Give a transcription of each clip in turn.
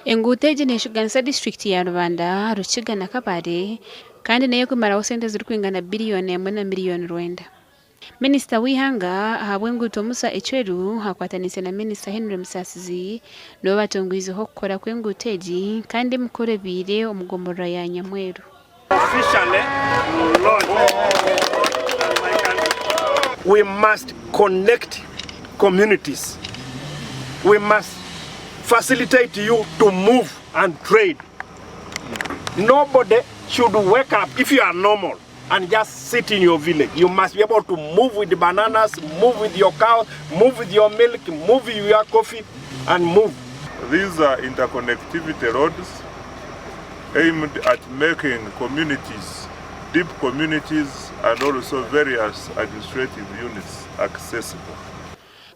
Enguuto egi neshuganisa disiturikiti ya Rubanda, Rukiga na Kabale kandi n'eyokumaraho sente ezirikwingana biriyoni emwe na miriyoni rwenda. Minisita w'eihanga ahabw'enguuto Musa Ecweru akwataniise na Minisita Henry Musasizi nibo batongwizeho okukora kw'enguuto egi kandi emikoro ebaire omu gomborora ya Nyamweru. We must connect communities. We must facilitate you to move and trade. Nobody should wake up if you are normal and just sit in your village. You must be able to move with the bananas, move with your cows, move with your milk, move with your coffee and move. These are interconnectivity roads aimed at making communities, deep communities and also various administrative units accessible.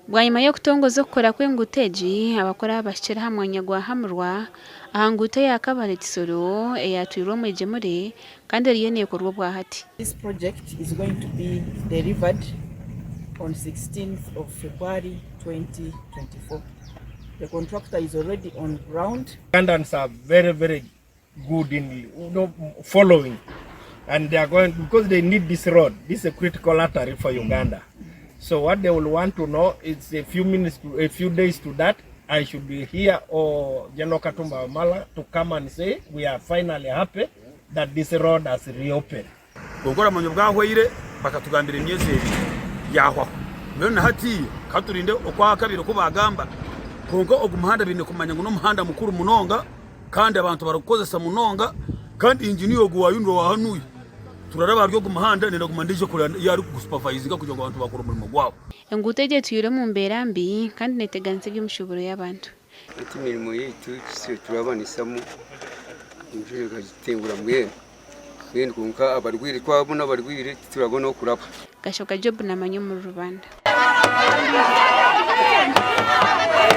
Bwanyima y'okutongoza okukora kw'enguuto egi, abakora aba bahikire aha mwanya gwa Hamurwa aha nguuto eya Kabale Kisoro eyatwirwe omwegyemure kandi eriyo neekorwa obwahati. This project is going to be delivered on 16th of February 2024. The contractor is already on ground. Ugandans are very very good in you know, following and they are going because they need this road. This is a critical artery for Uganda. So what they will want to know is a few minutes, to, a few days to that, I should be here or General Katumba Wamala to come and say we are finally happy that this road has reopened. Kwonka oramanya obwahwaire bakatugambira emyezi ebiri yahwaho. Mbwenu na hatiiya ka turinde okwakabiri oku baagamba. Kwonka ogu muhanda baine kumanya ngu n'omuhanda mukuru munonga kandi abantu barikukozesa munonga kandi inginiya ogu wa UNRA owa hanuya turaraba ahari ogu muhanda nenda kuguma ndaija kureba yaaba arikugusupavayizinga kugira ngu abantu baakora omurimo gwabo. Enguuto egi etwire omu mbeera mbi kandi neteganisa eby'omushuburo y'abantu. Hati emirimo yaitu turaabanisamu enjura ekagitengura mbwenu. Mbwenu kwonka abarwaire twabona abarwaire titurabona ah'okuraba. Gashoka Job namanya omuri Rubanda.